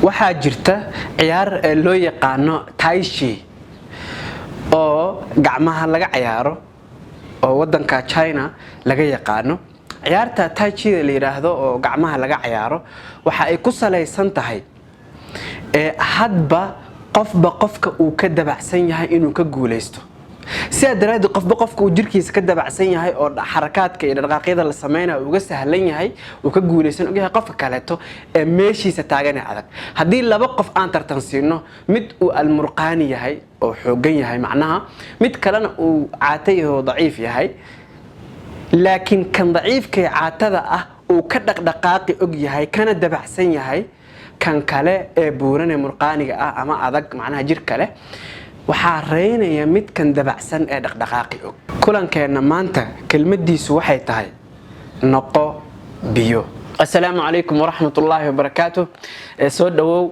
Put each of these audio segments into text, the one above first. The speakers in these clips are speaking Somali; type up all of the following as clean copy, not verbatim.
Waxaa jirta ciyaar loo yaqaano Tai Chi oo gacmaha laga ciyaaro oo wadanka China laga yaqaano. Ciyaarta Tai Chida la yidhaahdo oo gacmaha laga ciyaaro waxa ay ku salaysan tahay hadba qofba qofka uu ka dabacsan yahay inuu ka guuleysto. Sidaa daraaddeed, qofba qofka uu jirkiisa ka dabacsan yahay oo xarakaadka iyo dhaqaaqyada la sameynayo uga sahlan yahay, uu ka guuleysan ogyahay qofka kaleeto ee meeshiisa taagan ee adag. Haddii laba qof aan tartan siino, mid uu almurqaani yahay oo xoogan yahay macnaha, mid kalena uu caata yahay oo daciif yahay, laakiin kan daciifka ee caatada ah uu ka dhaqdhaqaaqi og yahay kana dabacsan yahay kan kale ee buuran ee murqaaniga ah ama adag macnaha jirka leh, waxaa reynaya midkan dabacsan ee dhaqdhaqaaqi og. Kulankeenna maanta kelmadiisu waxay tahay "Noqo biyo". Assalaamu calaykum waraxmatullaahi wabarakaatu. Soo dhawow.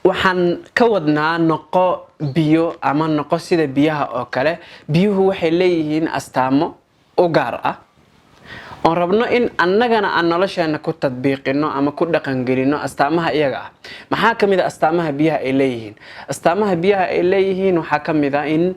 Waxaan ka wadnaa noqo biyo ama noqo sida biyaha oo kale. Biyuhu waxay leeyihiin astaamo u gaar ah oon rabno in annagana aan nolosheena ku tadbiiqino ama ku dhaqangelino astaamaha iyaga ah. Maxaa ka mid a astaamaha biyaha ay leeyihiin? Astaamaha biyaha ay leeyihiin waxaa ka mid a in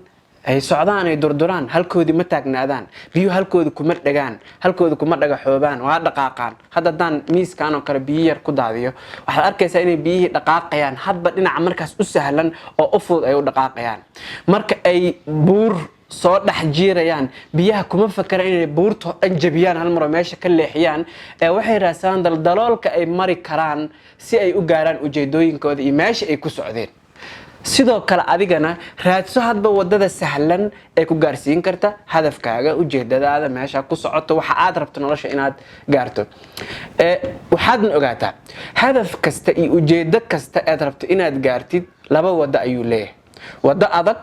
ay socdaan, ay durduraan, halkoodii ma taagnaadaan. Biyuhu halkoodi kuma dhagaan, halkoodi kuma dhagaxoobaan, waa dhaqaaqaan. Hadda haddaan miiskan oo kale biyo yar ku daadiyo, waxaad arkaysaa inay biyihii dhaqaaqayaan, hadba dhinaca markaas u sahlan oo u fudud ay u dhaqaaqayaan. Marka ay buur soo dhex jiirayaan, biyaha kuma fakara inay buurta oo dhan jabiyaan hal mar oo meesha ka leexiyaan, ee waxay raadsadaan daldaloolka ay mari karaan si ay u gaaraan ujeedooyinkooda iyo meesha ay ku socdeen. Sidoo kale, adigana raadso hadba wadada sahlan ee ku gaarsiin karta hadafkaaga, ujeedadaada, meesha ku socoto, waxa aad rabto nolosha inaad gaarto. Waxaadna ogaataa, hadaf kasta iyo ujeedo kasta aad rabto inaad gaartid laba wado ayuu leeyahay: wado adag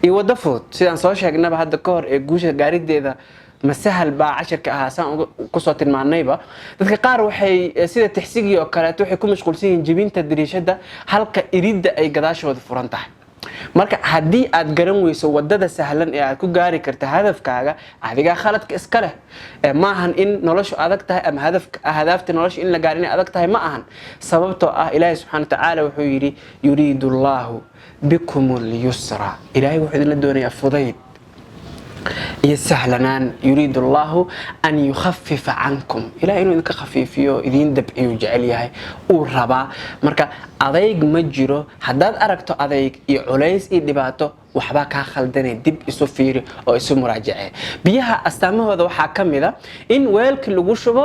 iyo wado fudud. Sidaan soo sheegnaba hadda ka hor ee guusha gaarideeda ma sahal baa cashirka ahaa, saan kusoo tilmaanayba, dadka qaar waxay sida tixsigii oo kaleeto waxay ku mashquulsan yihiin jebinta dariishada, halka iridda ay gadaashooda furan tahay. Marka haddii aad garan weyso wadada sahlan ee aad ku gaari karta hadafkaaga, adigaa khaladka iska leh. Ma ahan in noloshu adag tahay ama hadafka ahdaafta nolosha in la gaaro inay adag tahay, ma ahan. Sababtoo ah Ilaahay subxaana watacaala wuxuu yidhi: "Yuriidu Allaahu bikum lyusra." Ilaahay wuxuu idinla doonayaa fudayd iyo sahlanaan. "Yuriidu Allahu an yukhafifa cankum." Ilahay inuu idinka khafiifiyo, idiin dabciyu jecel yahay, uu rabaa. Marka adayg ma jiro. Haddaad aragto adayg iyo culays iyo dhibaato, waxbaa kaa khaldanay, dib isu fiiri oo isu muraajacee. Biyaha astaamahooda waxaa ka mid a in weelkii lagu shubo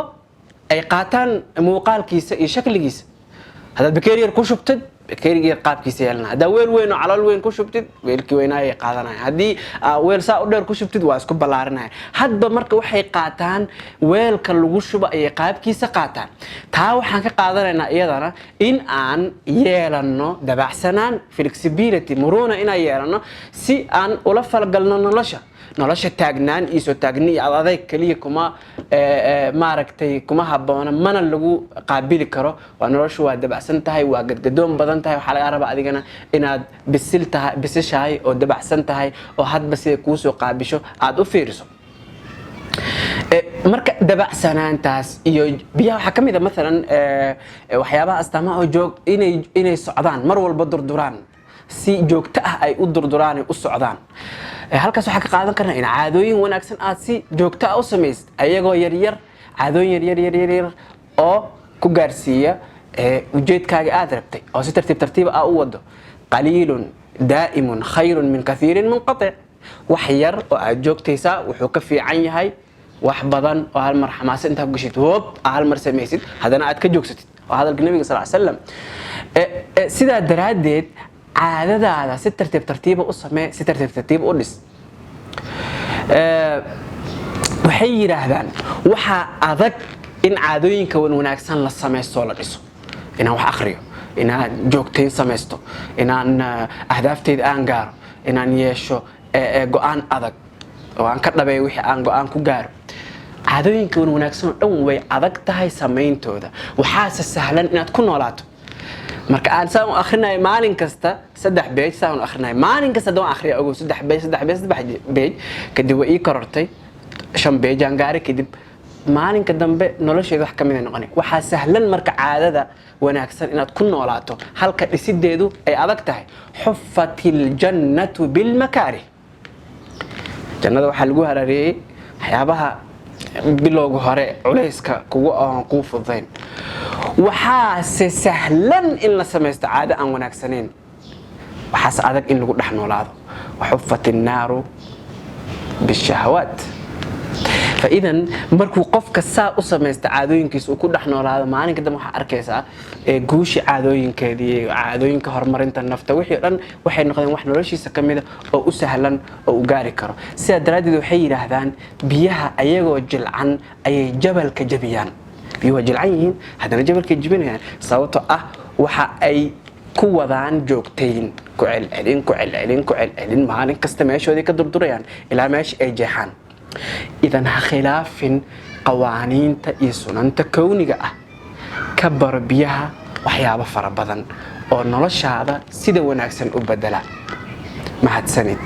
ay qaataan muuqaalkiisa iyo shakligiisa. Haddaad bakeeri yar ku shubtid, bakeeriga yar qaabkiisa yeelana. Haddaa weel weyn oo calool weyn ku shubtid, weelkii weynaayay qaadanaya. Haddii weel saa u dheer ku shubtid, waa isku ballaarinaya. Hadba marka waxay qaataan weelka lagu shubo ayay qaabkiisa qaataan. Taa waxaan ka qaadanaynaa iyadana in aan yeelanno dabacsanaan, flexibility, muruuna inaan yeelanno si aan ula falgalno nolosha. Nolosha taagnaan iyo soo taagni iyo adadayg keliya kuma maaragtay kuma habboona, mana lagu qaabili karo. Waa noloshu waa dabacsan tahay, waa gadgadoon badan tahay. Waxaa laga rabaa adigana inaad bisil tahay, bisishahay oo dabacsan tahay, oo hadba siday kuusoo qaabisho aada u fiiriso. Marka dabacsanaantaas iyo biyaha waxaa ka mid a maalan waxyaabaha astaamaha oo joog inay socdaan mar walba, durduraan, si joogto ah ay u durduraan, ay u socdaan. Halkaas waxaa ka qaadan karnaa in caadooyin wanaagsan aad si joogto ah u samaysid, ayagoo yaryar, caadooyin yaryar yar yar yar oo ku gaarsiiya ujeedkaaga aad rabtay, oo si tartiib tartiib ah u wado. "Qaliilun daa'imun khayrun min kathiirin munqatic." Wax yar oo aad joogtaysaa wuxuu ka fiican yahay wax badan oo hal mar xamaasad intaa ku gashid, hoob aa hal mar samaysid, haddana aad ka joogsatid. Waa hadalka Nabiga sal slam. Sidaa daraaddeed, caadadaada si tartiib tartiiba u samee, si tartiib tartiib u dhis. Waxay yidhaahdaan waxaa adag in caadooyinka wan wanaagsan la samaysto, la dhiso, inaan wax akhriyo, inaan joogtayn samaysto, inaan ahdaafteyda aan gaaro, inaan yeesho go'aan adag oo aan ka dhabeeyo wixii aan go'aan ku gaaro. Caadooyinka wan wanaagsan oo dhan way adag tahay samayntooda, waxaase sahlan inaad ku noolaato. Marka aan saan u akhrinayo maalin kasta 3 page, saan u akhrinayo maalin kasta, haddaan akhriya, ogow, 3 page, 3 page, 3 page, kadib way ii korortay, 5 page aan gaaray. Kadib Maalinka dambe nolosheeda wax ka mid ay noqonay. Waxaa sahlan marka caadada wanaagsan inaad ku noolaato, halka dhisideedu ay adag tahay. حفت الجنة بالمكاره. Jannada waxaa lagu harareeyey waxyaabaha bilowga hore culayska kugu oon kuu fududayn. Waxaase sahlan in la samaysto caado aan wanaagsanayn, waxaase adag in lagu dhex noolaado. وحفت النار بالشهوات. فإذن markuu qofka saa u samaysta caadooyinkiisa, uu ku dhex noolaado, maalinka dambe waxaa arkaysaa guushi caadooyinkeedii, caadooyinka horumarinta nafta, wixii o dhan waxay noqdeen wax noloshiisa ka mida oo u sahlan oo u gaari karo. Sidaa daraaddeed waxay yidhaahdaan, biyaha ayagoo jilcan ayay jabalka jabiyaan. Biyuhu waa jilcan yihiin, haddana jabalkay jebinayaan, sababtoo ah waxa ay ku wadaan joogtayn, ku celcelin, ku celcelin, ku celcelin. Maalin kasta meeshoodii ka durdurayaan ilaa meesha ay jeexaan. Idan ha khilaafin qawaaniinta iyo sunanta kowniga ah. Ka baro biyaha waxyaabo fara badan oo noloshaada sida wanaagsan u bedela. Mahadsanid.